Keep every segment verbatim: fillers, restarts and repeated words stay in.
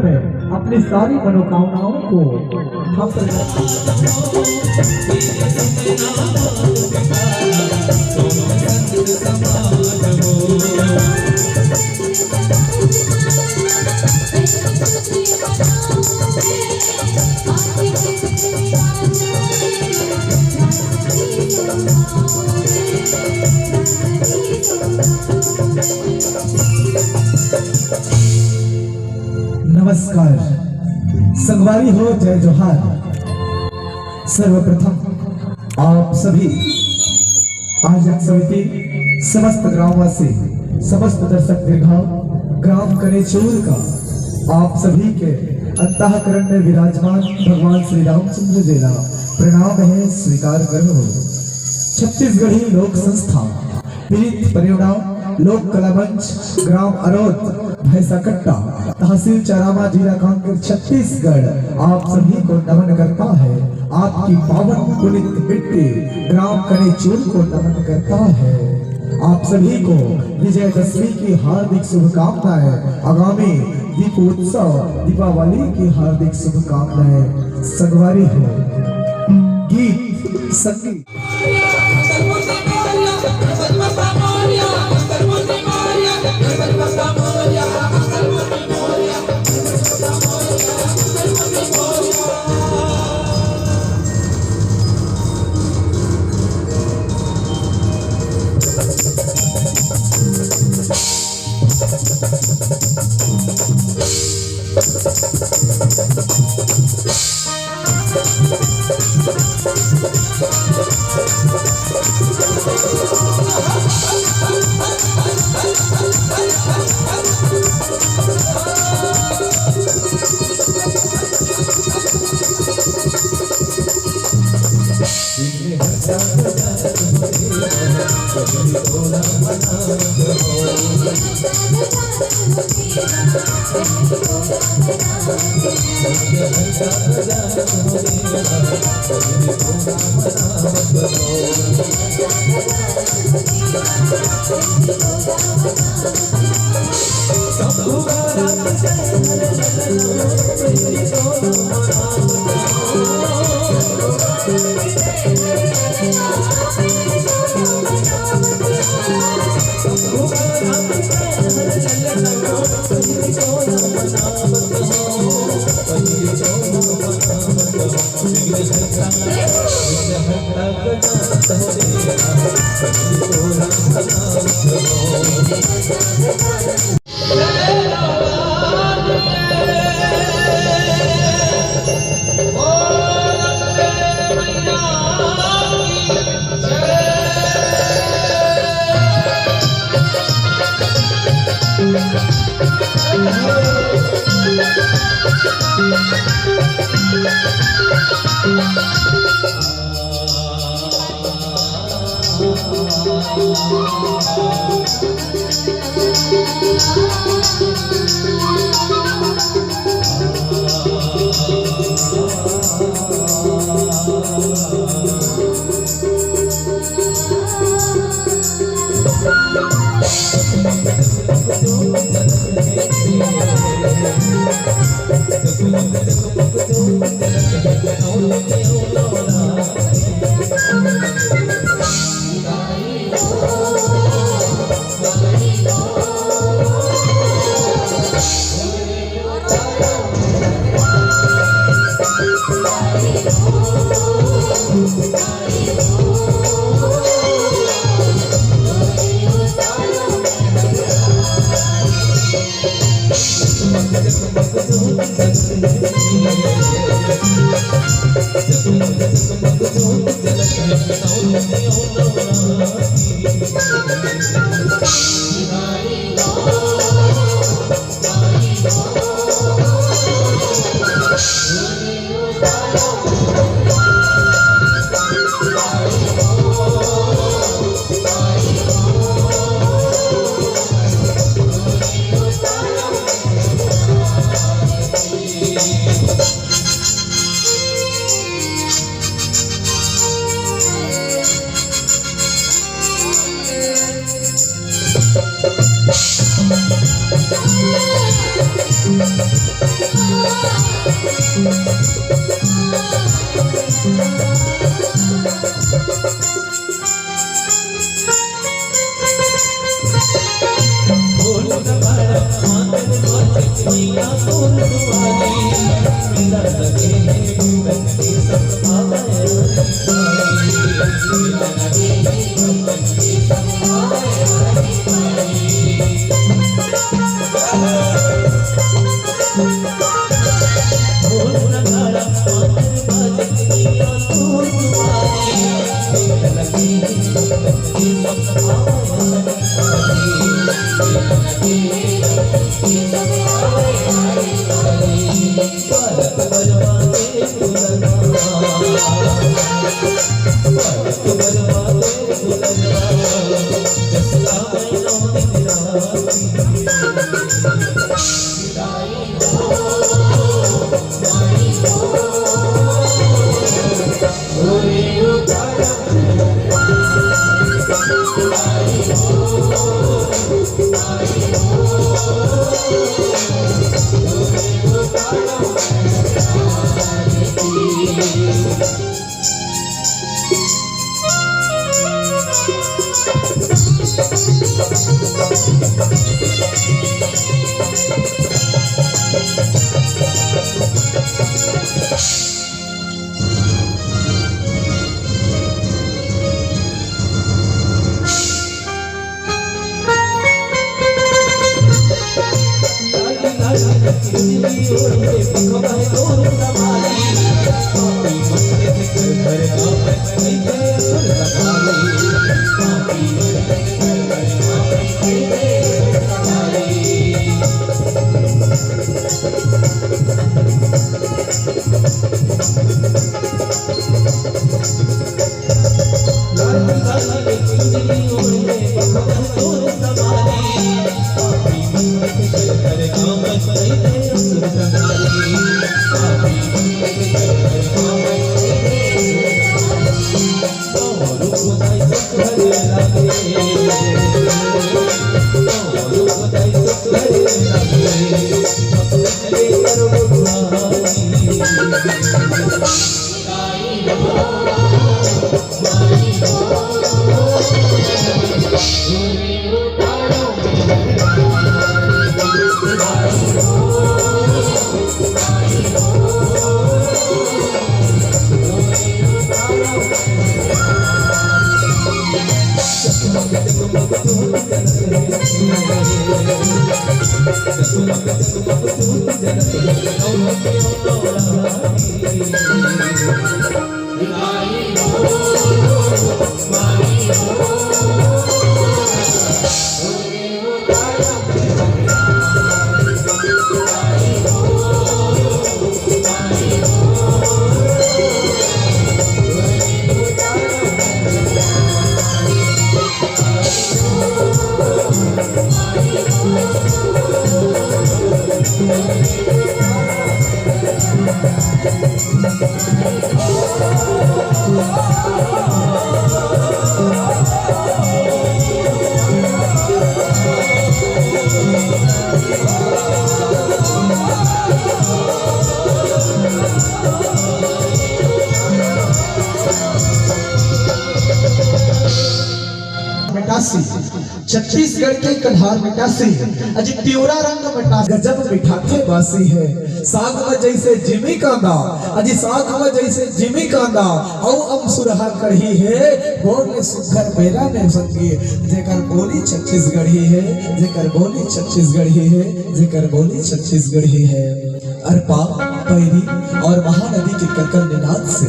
अपनी सारी मनोकामनाओं को हम प्रकट नमस्कार। संगवारी हो, जय जोहार। सर्वप्रथम आप सभी आयोजक समिति, समस्त ग्रामवासी, समस्त दर्शक दीर्घा, ग्राम कनेचूर का आप सभी के अंतःकरण में विराजमान भगवान श्री रामचंद्र जी ला प्रणाम है, स्वीकार करो। छत्तीसगढ़ी लोक संस्था पीड़ित परियोजना लोक कला मंच, ग्राम अरोद, भैंसाकट्टा, तहसील चारामा, जिला कांकेर, छत्तीसगढ़ आप सभी को नमन करता है। आपकी पावन पुनीत मिट्टी ग्राम कनेचूर को नमन करता है। आप सभी को विजयदशमी की हार्दिक शुभकामनाएं, आगामी दीपोत्सव दीपावली की हार्दिक शुभकामनाएं। संगवारी हो, गीत संगीत मिटासी, छत्तीसगढ़ के कलहार मिटासी, अजी पिवरा रंग मिटासी। गजब मिठाथे बासी हे, साग म जइसे जिमी कांदा, अजी साग म जइसे जिमी कांदा, अउ अमसुरहा कढ़ी हे, बोर ले सुग्घर बेरा में संगी, जेकर बोली छत्तीसगढ़ी हे, जेकर बोली छत्तीसगढ़ी हे, जेकर बोली छत्तीसगढ़ी हे। अरपा, पैरी और महानदी के कलकल निनाद से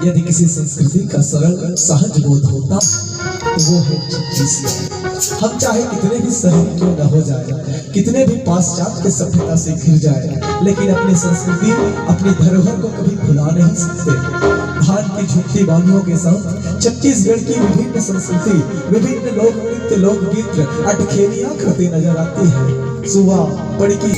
यदि किसी संस्कृति का सरल सहज बोध होता, तो वो है छत्तीसगढ़। हम चाहे कितने भी शहरी क्यों न हो जाए, कितने भी पाश्चात्य सभ्यता से घिर जाए, लेकिन अपनी संस्कृति, अपनी धरोहर को कभी भुला नहीं सकते। धान की झुकती बालियों के साथ छत्तीसगढ़ की विभिन्न संस्कृति, विभिन्न लोक नृत्य, लोकगीत अटखेलियां करती नजर आती है। सुआ, पड़की।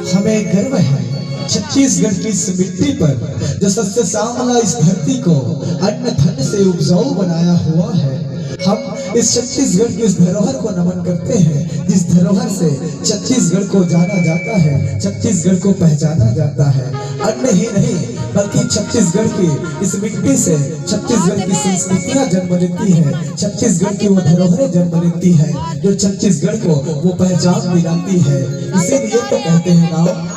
हमें गर्व है छत्तीसगढ़ की इस मिट्टी पर, जो सत्य सामला इस धरती को अन्न धन से उपजाऊ बनाया हुआ है। हम इस छत्तीसगढ़ की उस धरोहर को नमन करते हैं, जिस धरोहर से छत्तीसगढ़ को जाना जाता है, छत्तीसगढ़ को पहचाना जाता है। अन्न ही नहीं, बल्कि छत्तीसगढ़ की इस मिट्टी से छत्तीसगढ़ की संस्कृतियां जन्म लेती है, छत्तीसगढ़ की वो धरोहरें जन्म लेती है, जो छत्तीसगढ़ को वो पहचान दिलाती है। इसीलिए तो कहते हैं ना,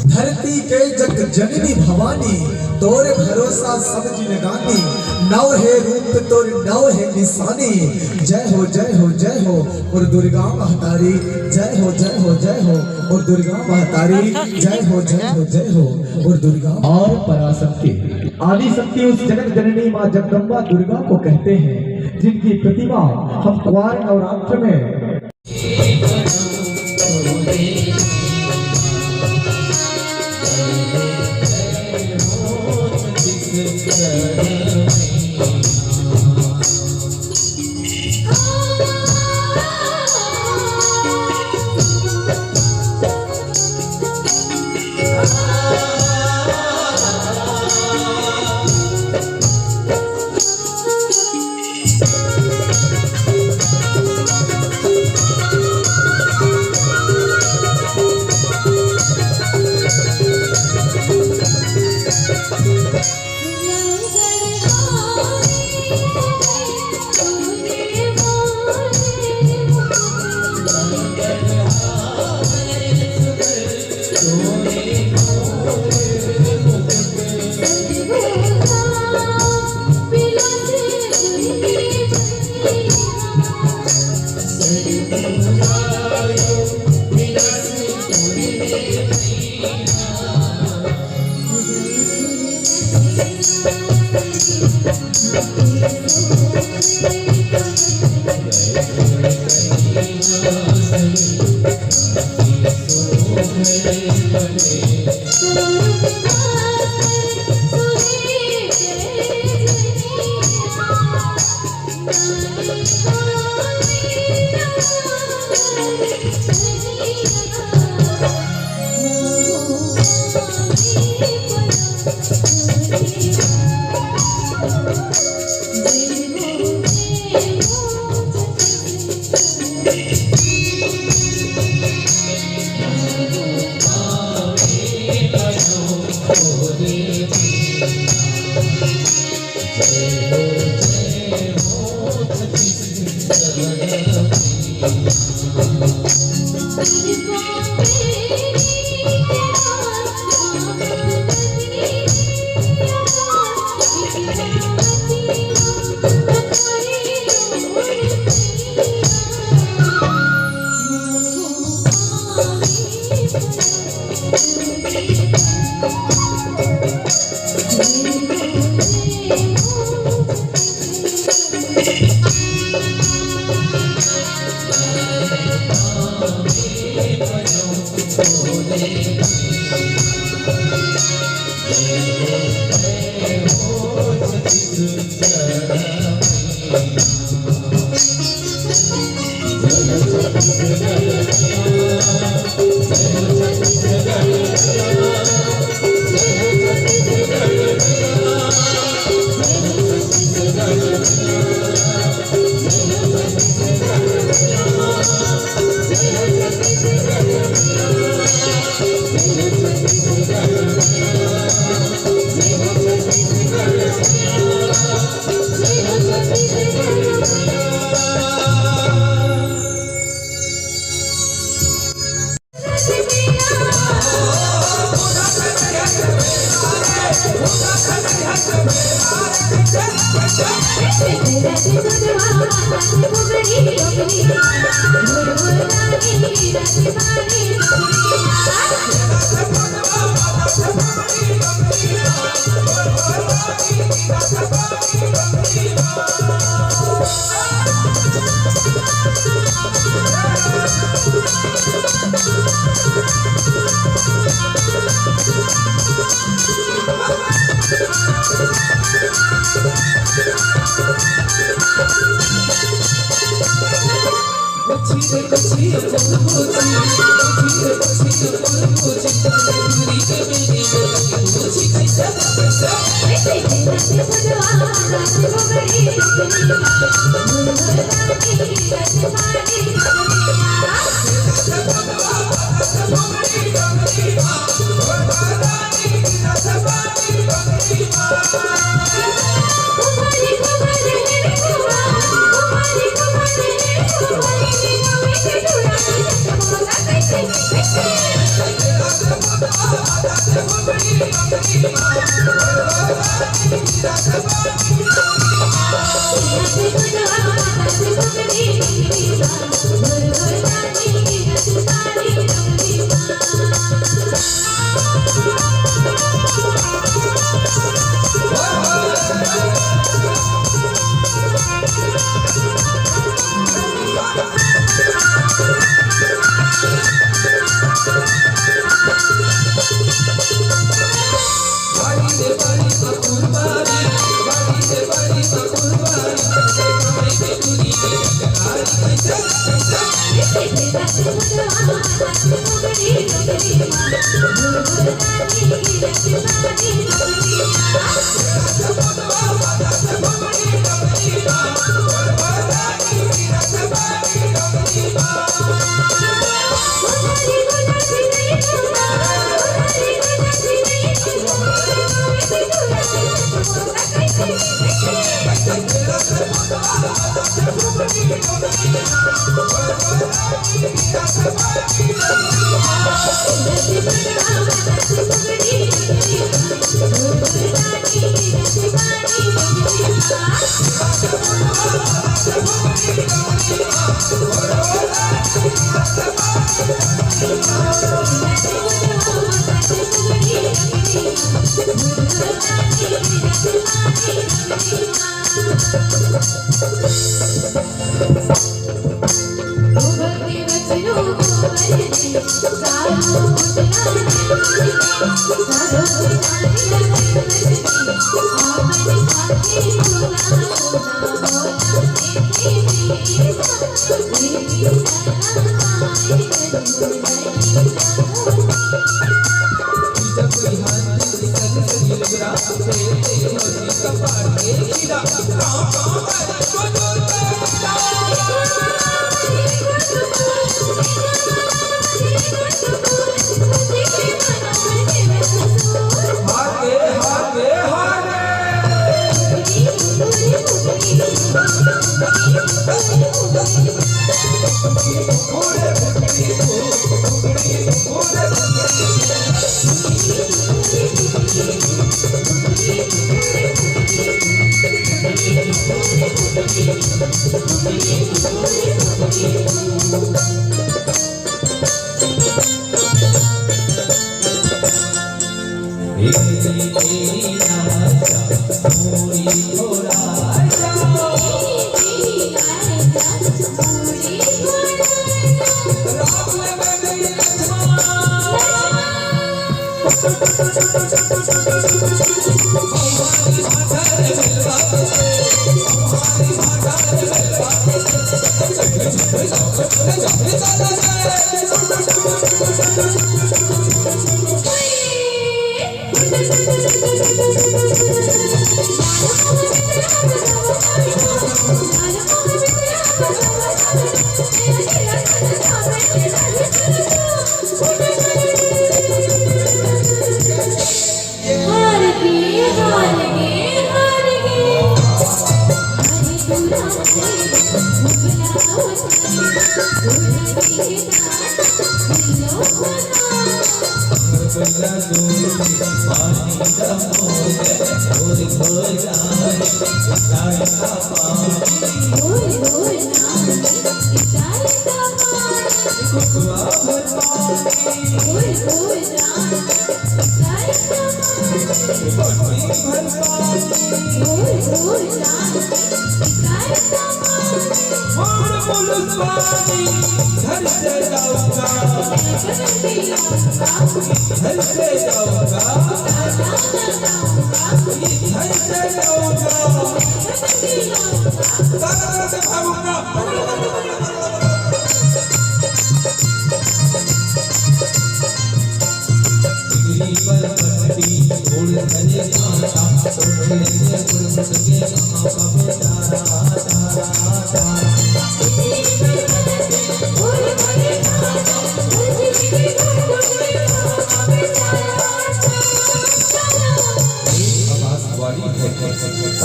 धरती के जग जननी भवानी, तोर भरोसा सब जिनगानी। नव हे रूप तोर नव हे निशानी। जय हो, जय हो, जय हो मोर दुर्गा महतारी। जय हो, जय हो, जय हो मोर दुर्गा महतारी। जय हो, जय हो, जय हो मोर दुर्गा। और पराशक्ति, आदि शक्ति उस जगत जननी माँ जगदम्बा दुर्गा को कहते हैं, जिनकी प्रतिमा हम क्वार नवरात्र में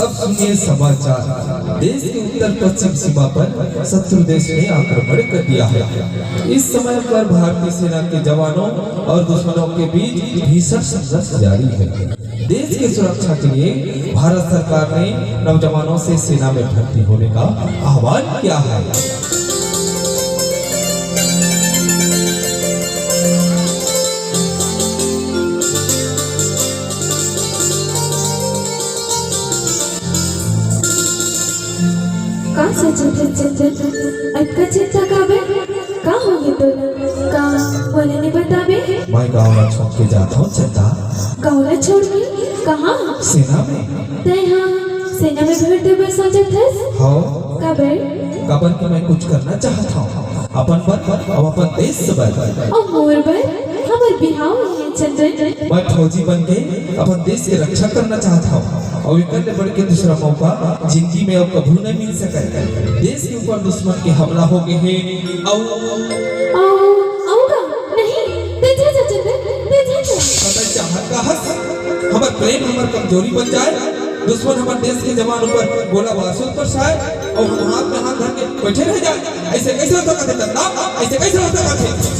अब सुनिए समाचार। देश के उत्तर पश्चिम सीमा पर शत्रु देश ने आक्रमण कर दिया है। इस समय पर भारतीय सेना के जवानों और दुश्मनों के बीच भीषण संघर्ष जारी है। देश की सुरक्षा के लिए भारत सरकार ने नौजवानों से सेना में भर्ती होने का आह्वान किया है। का सोचत हस चंदन? अतका चिंता काबर? का होगे तोला? का मोला नइ बताबे? मैं गाँव ला छोड़ के जात हँव चंदा। गाँव ला छोड़ के? कहाँ? सेना में। तैं हा सेना में भर्ती होय बर सोचत हस? हव। काबर? काबर कि मैं कुछ करना चाहत हँव अपन बर अउ अपन देश बर। अउ मोर बर? हमर बिहाव हे चंदन। मैं फौजी बन के अपन देश के रक्षा करना चाहत हँव, अउ एकर ले बढ़ के दूसरा मौका जिंदगी में अउ कभू नइ मिल सकय। देश के ऊपर दुश्मन के हमला होगे हे, अउ अउ, अउ का? नहीं, तैं जा, जा चंदन, तैं जा, जा। पता चाहत का हस, हमर प्रेम हमर कमजोरी बन जाय, दुश्मन हमर देश के जवान ऊपर गोला बारूद बरसाय, अउ हम हाथ में हाथ धर के बइठे रह जाय। अइसे कइसे हो सकत हे चंदा? अइसे कइसे हो सकत हे?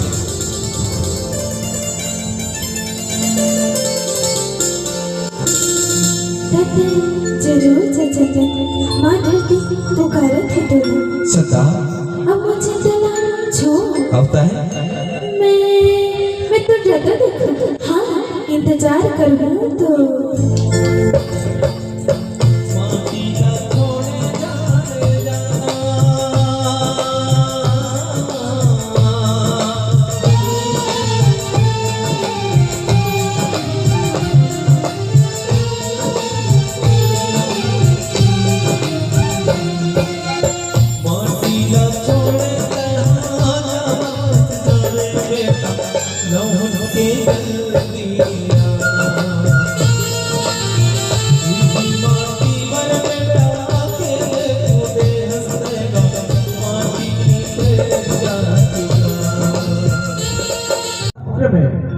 तते जरूर चचते, माँ धरती पुकारत हे तोला। चंदा। अब मोर चिंता ला छोड़। आवता है। मैं मैं तो ज्यादा देखूं। हाँ, इंतजार करूं तो।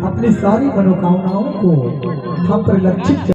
अपनी सारी मनोकामनाओं को हम परिलक्षित